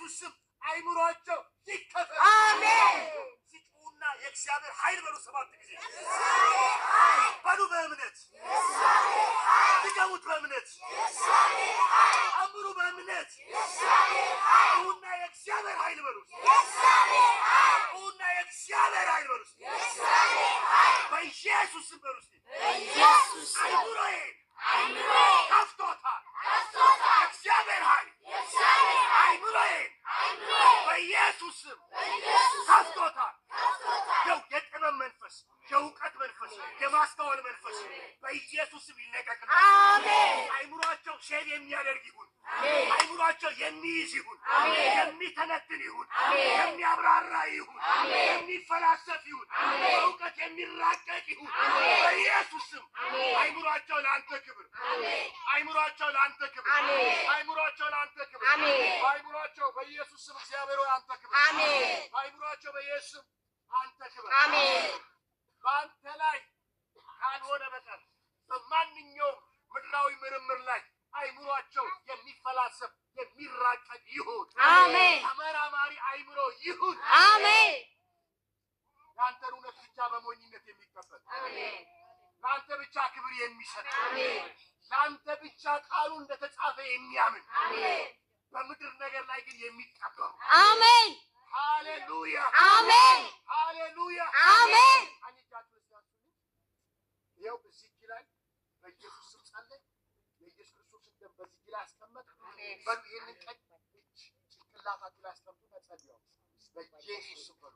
በኢየሱስ ስም አይምሯቸው ይከፈት። አሜን። ሲጩና የእግዚአብሔር ኃይል በሉ። 7 ጊዜ በሉ። በእምነት ድገሙት። በእምነት አምሩ። በእምነት ጩና የእግዚአብሔር ኃይል በሉ። ጩና የእግዚአብሔር ኃይል በሉ። በኢየሱስ ስም በሉ። አይምሮዬን ከፍቶታል። የእግዚአብሔር ኃይል አይምሮዬን በኢየሱስ ስም ከፍቶታል። ያው የጥበብ መንፈስ፣ የእውቀት መንፈስ፣ የማስተዋል መንፈስ በኢየሱስ ስም ይለቀቅላቸው። አሜን። አይምሯቸው save የሚያደርግ ይሁን። አይምሯቸው የሚይዝ ይሁን። የሚተነትን ይሁን። የሚያብራራ ይሁን። የሚፈላሰፍ ይሁን። በእውቀት የሚራቀቅ ይሁን። በኢየሱስ ስም አይምሯቸው ለአንተ ክብር፣ አይምሯቸው ለአንተ ክብር፣ አይምሯቸው ለአንተ ክብር፣ አይምሯቸው በኢየሱስ ስም እግዚአብሔር ሆይ አንተ ክብር፣ አይምሯቸው በኢየሱስ ስም አንተ ክብር። በአንተ ላይ ካልሆነ በቀር በማንኛውም ምድራዊ ምርምር ላይ አይምሯቸው የሚፈላሰፍ የሚራቀቅ ይሁን። አሜን። ተመራማሪ አይምሮ ይሁን። አሜን። የአንተን እውነት ብቻ በሞኝነት የሚቀበል፣ ለአንተ ብቻ ክብር የሚሰጥ፣ ለአንተ ብቻ ቃሉ እንደተጻፈ የሚያምን፣ በምድር ነገር ላይ ግን የሚቀበሩ። አሜን። ሃሌሉያ። አሜን። ሃሌሉያ። አሜን። ቀኝ እጃችሁን እስኪ አንሱልኝ። ይኸው እዚህ እጅ ላይ በኢየሱስ ስም ጸለይ። የኢየሱስ ክርስቶስን ደም በዚህ እጅ ላይ አስቀመጥ። በሉ ይህንን ቀኝ እጅ ጭንቅላታችሁ ላይ አስቀምጡና ጸልዩ። በኢየሱስ ስም በሉ።